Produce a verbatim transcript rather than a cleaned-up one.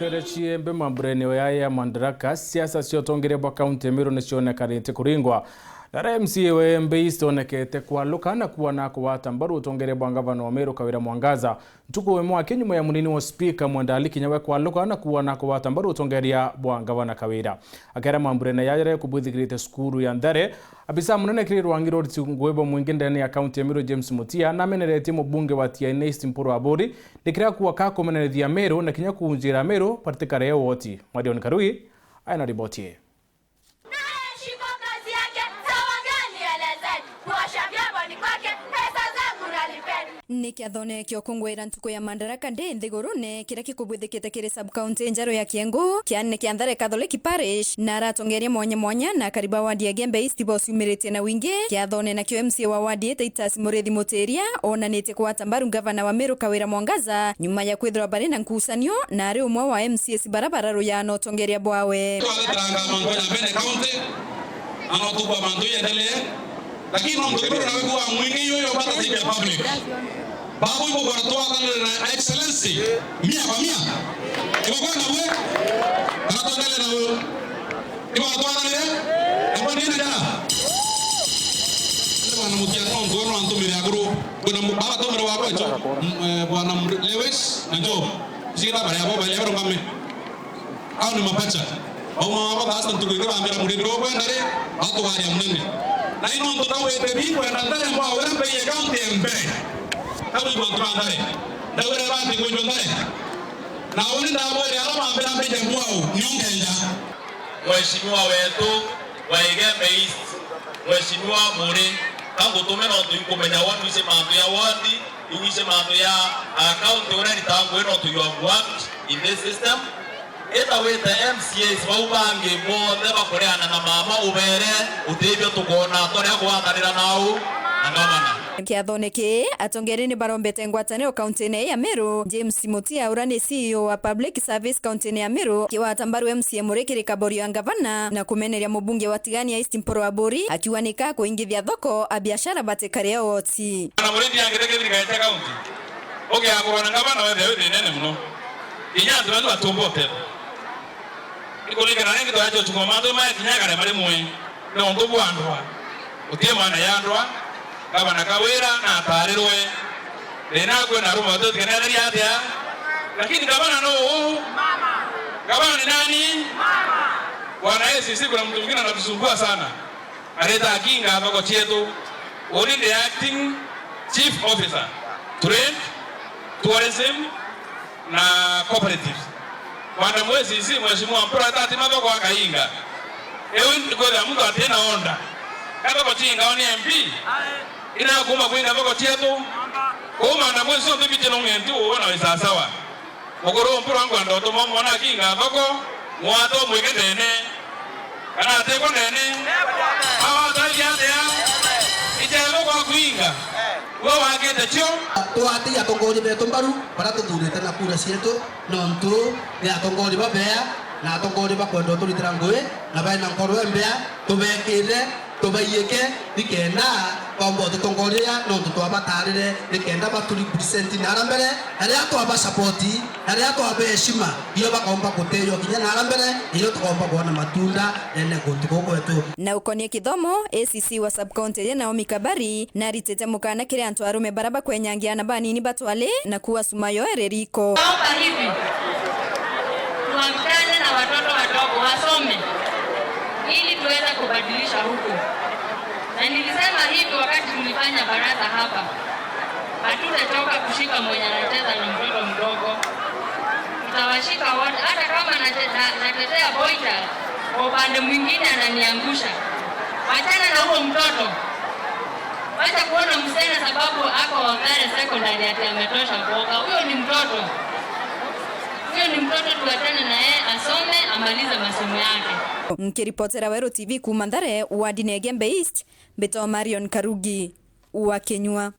Rerechie mbe mamburene oya ya Madaraka, siasa cia utongeria bwa kaunti ya Meru nicionekanite kuringwa. Nara M C A wa Embe East onekete kwaluka na kuona kugwata mbaru utongeria bwa ngavana wa Meru Kawira Mwangaza. Ntuku imwe aki nyuma ya munini wa spika Mwenda Ali kinya we kwaluka na kuona kugwata mbaru utongeria bwa ngavana Kawira. Akera mamburene yaya kubwithikirite cukuru ya Ntare, abisa munene kiri rwangi rwa uriti ngugi bwa mwingi ndene ya kaunti ya Meru James Mutia nameneretie mubunge wa Tigania East Mpuru Aburi nikira kuwa ka kumenenethia Meru na kinya kunjira Meru batikare woti. Marion Karui aina riboti ii. Naye shiko kazi yake, sawa gani elezeni? Kuosha vyombo ni kwake, pesa zangu nalipeni. Ni kiathone kio kungwira ntuku ya Madaraka Day nthigurune, kiria kikubwithikite kiri sub-county njeru ya Kiengu, kianene kia Ntare Catholic Parish, na aratongeria mwanya mwanya na akariba wadi ya Gembe East bosiumiritie na wingi. Kiathone nakio M C A wa wadi ii Titus Muriithi Mutiria onanitie kugwata mbaru ngavana wa Meru Kawira Mwangaza, nyuma ya kwithirwa bari na nkucanio na ari umwe wa M C As bara bara ruyana utongeria bwawe. Twathitanga mantu ya Nyambene County, na no tukwa mantu yendelee, lakini no mtukuru na wigua mwingi iyo yo bata sija public. Babu ibo kwa twathanire na excellency, mia kwa mia. Ibo kwa na we, na twathanire na we. Ibo kwa twathanire, na kwa nini jana? Bwana Mutia no ntu no antumire aguru. Kuna mu-, baba tumire wa kwetu, m-, eh, bwana Mr. Lewis na Job. Sira bari abo bari abo ngame. Au ni mapacha. Bauma abo basta ntuku ingi bambira murindi ukwenda ri, batugaria munene. Na ino ntu tawite bi kwenda Ntare mbwa ura mbeye kaunti ya mbere. Au ibo ntu ba Ntare. Ndawire bati kwinjwa Ntare. Na uni ndabwire ara bambira mbije mbwau, ni ungenja. Mheshimiwa wetu wa Igembe East, Mheshimiwa Muri, ka ngutume nontu inkumenya ward, wise mantu ya ward, iwise mantu ya account uria iritaa ngugi nontu you have worked in this system. Ita wite M C As bau bangi bonthe bakureana na mama ubere utethio tukoona twaria kugwatanira nau na ngavana. Kiathone kii, atongeria ni barombete ngwataniro kauntine ya Meru, James Mutia, uria ni C E O wa Public Service kauntine ya Meru, kigwata mbaru M C A Muri kiri kaborio ya ngavana na kumeneria mubunge wa Tigania East Mpuru Aburi, akiuga ni ka kuingithia thoko, abiashara batikare oti. Na Muri ndiangite kithirikari kia kaunti, ukiagurwa na ngavana wethia wi thinene muno. Kinya antu bau batumba utethio. Ikuringana na ngi twaeja utukuma mantu maya kinya karema rimwe, nontu bwa ndwa. Utie mwana ya ndwa, ngavana Kawira na atarirwe. Thina akwe na arume batu tukenetheria atia? Lakini gavana no uu? Gavana ni nani? Bwana A C C, kuna mtu mwingine anatusumbua sana. Areta akinga thoko cietu. Uni the acting chief officer, trade, tourism, na cooperatives. Madam A C C, Mheshimiwa Mpuru atati mathoko akainga. Ewe kwethira muntu atina onda. Ka thoko ciinga ni M P? Ina kuma kuinga thoko cietu. Kuu Madam A C C onthe biche no ng'entu uona wi sawasawa. Mukuru Mpuru ankwenda utuma mwana akinga thoko, mwata umwike ndene. Kana atikwa ndene? Awa ataithia atia? Ichero kwa kuinga. We wakite cio? Twatia atongoria betu mbaru, baria tuthurite na kura cietu, nontu ni atongoria babea, na atongoria bakwenda uturitira ngui, na baina nkoro imbea, tubekire, tubaiike, nikenda baumba ututongoria, nontu twabatarire, nikenda batu represent nara mbere, na riria twaba support, na riria twaba heshima, iyo bakaumba kuteyo kinya nara mbere, iyo tukaumba kwona matunda, nene guntu guu gwetu. Na ukonie kithomo, A C C wa sub-county ya Naomi Kabari, naritite mukana kiri antu arume bara bakwenyangia ana banini batwali na kuwa cuma yo iri riko. Naomba hivi, tuamkane na watoto wadogo wasome ili tuweze kubadilisha huku. Na nilisema hivi wakati tulifanya baraza hapa, hatutachoka kushika mwenye anacheza na mtoto mdogo. Tutawashika wote, hata kama nate-, na-, natetea boy child, kwa upande mwingine ananiangusha. Wachana na huo mtoto. Wacha kuona msichana sababu ako Mathare Secondary ati ametosha kuoga. Huyo ni mtoto. Huyo ni mtoto, tuachane na yeye, asome, amalize masomo yake. Nkiripotera Weru T V kuuma Mathare, wadi ni Igembe East, mbitwa Marion Karugi wa Kinyua.